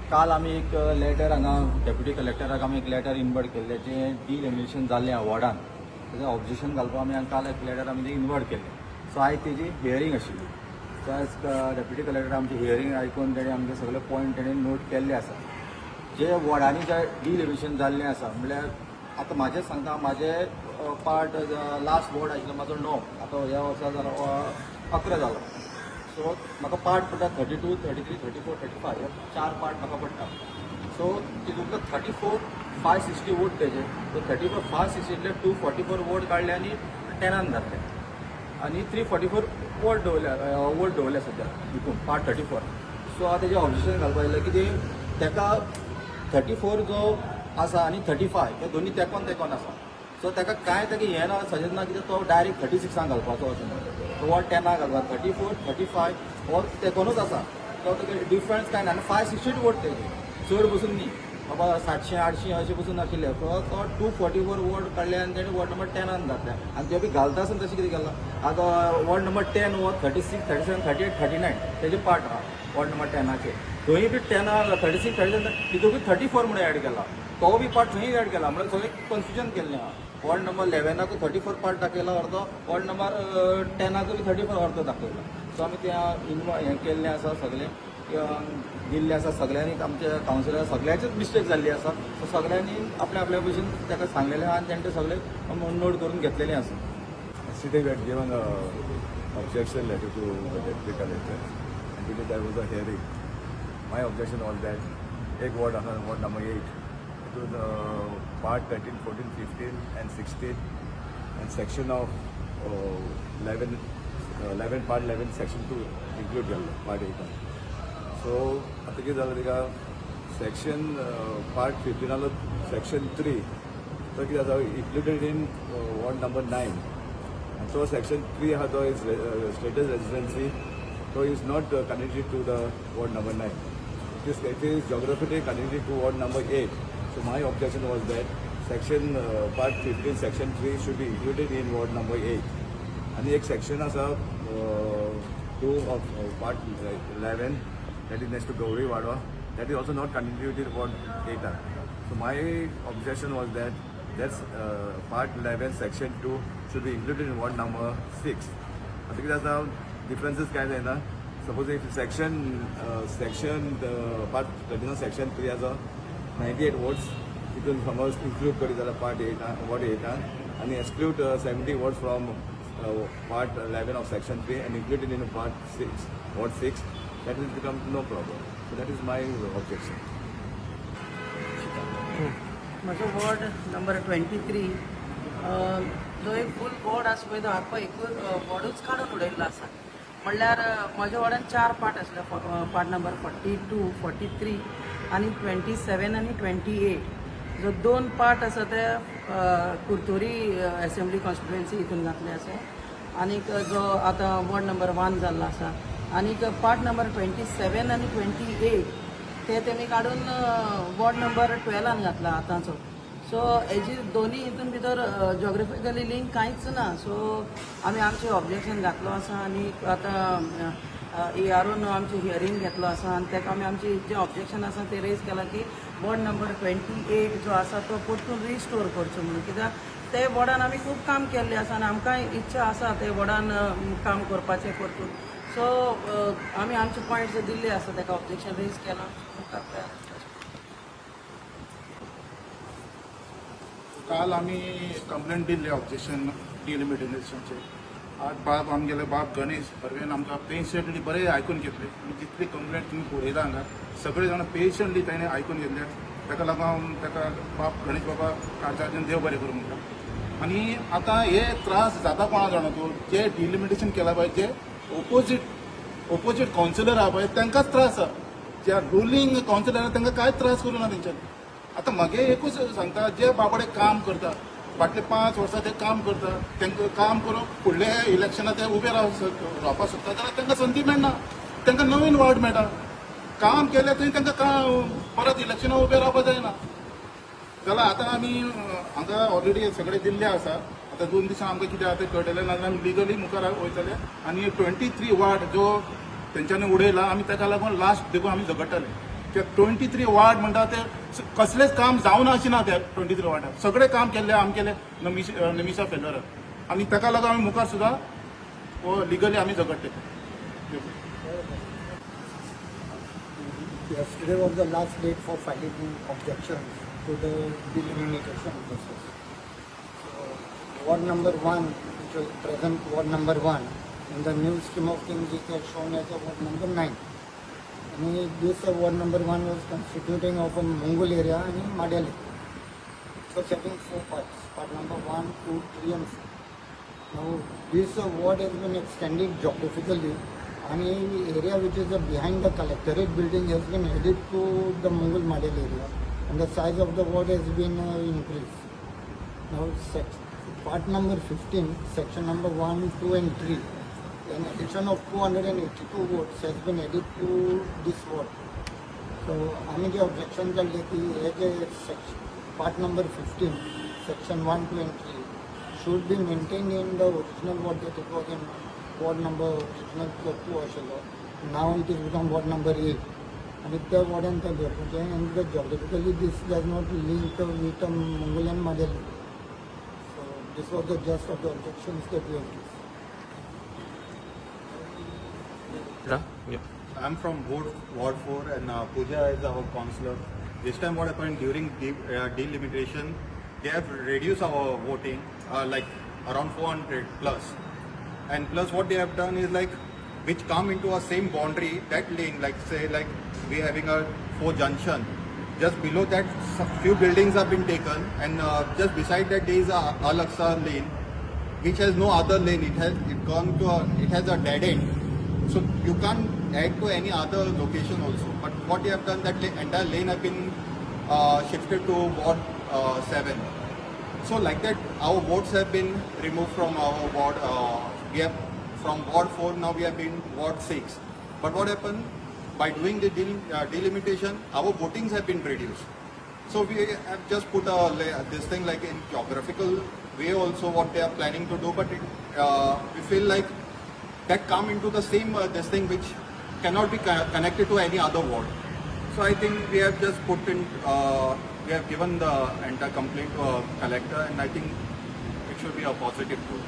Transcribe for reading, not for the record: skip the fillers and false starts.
काल आमी एक लेटर हांगा डेप्युटी कलेक्टराक आमी एक लेटर इनवर्ड केल्लें, जें डिलिमिटेशन जाल्लें आहा वॉर्डान, तेजें ऑब्जेक्शन घालपाक आमी काल एक लेटर आमी इनवर्ड केल्लें. सो आयज तेजी हियरींग आशिल्ली. सो आयज डेप्युटी कलेक्टर आमची हियरींग आयकून तेणें आमचे सगळे पॉयंट तेणें नोट केल्ले आसा. जे वॉर्डांनी जे डिलिमिटेशन जाल्लें आसा, म्हणल्यार आतां म्हाजें सांगता, म्हाजें पार्ट लास्ट वॉर्ड आशिल्लो म्हाजो 9, आतां ह्या वर्सा जालो 11 जालो. सो म्हाका पार्ट पडटा 32, 33, 34, 35, हे चार पार्ट म्हाका पडटा. सो तितूंतलो 34 560 वोट तेजे, सो 34 560तले 244 वोट काडले आनी 10न घातले आनी 344 वोट दवरल्या, वोट दवरल्या सद्या हितून पार्ट 34. सो हांव तेजें ऑब्जेक्शन घालपाक येयलें की ते तेका 34 जो आसा आनी 35 हे दोनी तेंकोन तेंकोन आसा. सो ताका कांय ताका हें ना, सजेस्ट ना कित्याक तो डायरेक्ट 36आंक घालपाचो अशें म्हणून तो वॉर्ड 10आक घालपा. 34 35 हो तेकोनूच आसा, तो ताका डिफरन्स कांय ना. आनी 568 वोट तेजे, चड बसून न्ही बाबा, 700 800 अशें बसून नाशिल्ले. सो तो 244 वोट काडले आनी तेणी वॉर्ड नंबर 10आन घातले. आनी ते बी घालता आसतना तशें कितें केलां, आतां वॉर्ड नंबर 10 हो 36, 37, 38, 39 तेजे पार्ट आहा. वॉर्ड नंबर 10आचे थंय बी 10आ 36, 37, तितून बी 34 म्हणून एड केला, तो बी पार्ट थंय एड केला, म्हणल्यार सगळें कन्फ्युजन केल्लें आहा. वॉर्ड नंबर 11आकूय 34 पार्ट दाखयला अर्दो, वॉर्ड नंबर 10आकूय बी 34 अर्दो दाखयला. सो आमी त्या इनवा हें केल्लें आसा, सगळें दिल्लें आसा. सगळ्यांनी आमच्या कावन्सिलर सगळ्याचेच मिस्टेक जाल्ली आसा. सो सगळ्यांनी आपल्या आपल्या भशेन ताका सांगलेलें आहा आनी तेणें ते सगळें नोट करून घेतलेलें आसा. Yesterday we had given a objection letter to the deputy collector and today there was a hearing. My objection was that एक ward आसा, ward number 8, it was part 13, 14, 15 and 16 and section of 11, 11 part 11 section 2 include केल्लो part 8. So आतां कितें जालें, तिका section part 15आलो section 3 तो कितें जाता, included in ward number 9. आनी तो सेक्शन 3 आहा तो is status residency, तो is not connected to the ward number 9. It is geographically connected to ward number 8. So my objection was that section part 15 section 3 should be included in ward number 8. आणि एक section आसा 2 of part 11, that is next to Gauri Wado, that is also not connected with ward 8. So my objection was that that's part 11 section 2 should be included in ward number 6. आतां कितें आसा, डिफरन्सीस कांय जायना. Suppose if section part 13 section 3 आसा 98 votes, तितून समज include करीत जाल्यार पार्ट एटान, वॉर्ड एटान, आनी exclude 70 votes from part 11 of section 3 and include in part 6, ward 6, that will become no problem. So that is my objection. म्हजो वॉर्ड नंबर 23, जो एक फूल ward आसा पळय, तो आख्खो एकूच वॉर्डूच काडून उडयल्लो आसा. म्हणल्यार म्हज्या वॉर्डान चार पार्ट आसले, पार्ट नंबर 42, 43 आनी 27 आनी 28. जो दोन पार्ट आसा ते कुरतोरी एसेंब्ली कॉन्स्टिट्युएन्सी हितून घातले आसा आनीक जो आतां वॉर्ड नंबर 1 जाल्लो आसा, आनीक पार्ट नंबर 27 आनी 28 ते तेमी काडून वॉर्ड नंबर 12आन घातला आतांचो. सो हेजी दोनी हितून भितर जियोग्राफिकली लिंक कांयच ना. सो आमी आमचें ऑब्जेक्शन घातलो आसा आनी आतां ए आर ओन आमचें हियरींग घेतलो आसा आनी ताका आमी आमची जें ऑब्जेक्शन आसा तें रेज केलां की वॉर्ड नंबर 28 जो आसा तो परतून रिस्टोर करचो म्हणून, कित्याक ते वॉर्डान आमी खूब काम केल्लें आसा आनी आमकांय इच्छा आसा ते वॉर्डान काम करपाचें परतून. सो आमी आमचे पॉयंट्स दिल्ले आसा, ताका ऑब्जेक्शन रेज केलां, मुखार पळयात. काल आमी कंप्लेंट दिल्ली ऑब्जेक्शन डिलिमिटेशनचे. आज बाब, आमगेले बाब गणेश बर्वेन आमकां पेशंटली बरें आयकून घेतले आनी जितली कंप्लेंट तुमी पळयला हांगा, सगळे जाण पेशंटली ताणें आयकून घेतले. ताका लागून ताका बाब गणेश बाबा काळजाच्यान देव बरें करूं म्हणटा. आनी आतां हे त्रास जाता कोणा जाणा तूं, जे डिलिमिटेशन केला पळय, जे ओपोजीट कावन्सिलर आहा पळय, तांकांच त्रास आहा. ज्या रुलींग कावन्सिलर आहा तांकां कांयच त्रास करूं ना तेंच्यांनी. आतां म्हागे एकूच सांगता, जे बाबडे काम करता, फाटले 5 वर्सां ते काम करता, तांकां काम करून फुडले इलेक्शनाक ते उबे रावपाक सोदता जाल्यार तांकां संदी मेळना. तांकां नवीन वॉर्ड मेळटा, काम केलें थंय तांकां परत इलेक्शनाक उबे रावपाक जायना. जाल्यार आतां आमी हांगा ऑलरेडी सगळें दिल्लें आसा. आतां 2 दिसां आमकां कितें आहा तें कळटलें, नाजाल्यार आमी लिगली मुखार वयतले आनी 23 वार्ड जो तेंच्यांनी उडयला, आमी ताका लागून लास्ट देखून आमी झगडटले. ते 23 वार्ड म्हणटा ते कसलेच काम जावना अशें ना. त्या 23 वार्डार सगळें काम केल्लें आमगेलें नमिशा फेलोरान आनी ताका लागून आमी मुखार सुद्दां हो लिगली आमी झगडटे. Yesterday was the last date for filing objections to the delimitation process. So, ward number 1, which was present ward number 1, in the new scheme of things it was shown as a ward number 9. And this ward number 1 was constituting of a Mongol area and Madeli. It was having four parts, part number 1, 2, 3 and 4. Now, this ward has been extended geographically and area which is behind the collectorate building has been added to the Mongol Madel area and the size of the ward has been increased. Now, part number 15, section number 1, 2 and 3, an addition of 282 votes has been added to this ward. So, आमी जे objection काडले की हे जे section part number 15, section 1, 2 and 3 should be maintained in the original ward that it was in ward number original 2 आशिल्लो. Now it is become ward number 8. आनी त्या वॉर्डान ते दवरपाचें and the geographically this does not link with Mongol and Madel. So this was the gist of the objections that we have raised. I'm from Ward 4 and Pooja is our councillor. This time what happened during delimitation, they have reduced our voting like around 400 plus. And plus what they have done is like, which come into our same boundary, that lane, like say like we having a 4 junction. Just below that few buildings have been taken and just beside that there is a Al-Aqsa lane, which has no other lane. It has it gone to a, it has a dead end. So you can't add to any other location also. But what they have done, that entire lane have been shifted to ward 7. So like that, our votes have been removed from our ward. We have from ward 4, now we have been ward 6. But what happened by doing the delimitation, our votings have been reduced. So we have just put a this thing like in geographical way also what they are planning to do, but we feel like that come into the same this thing which cannot be connected to any other ward. So I think we have just put in, we have given the entire complaint to a collector, and I think it should be a positive tool.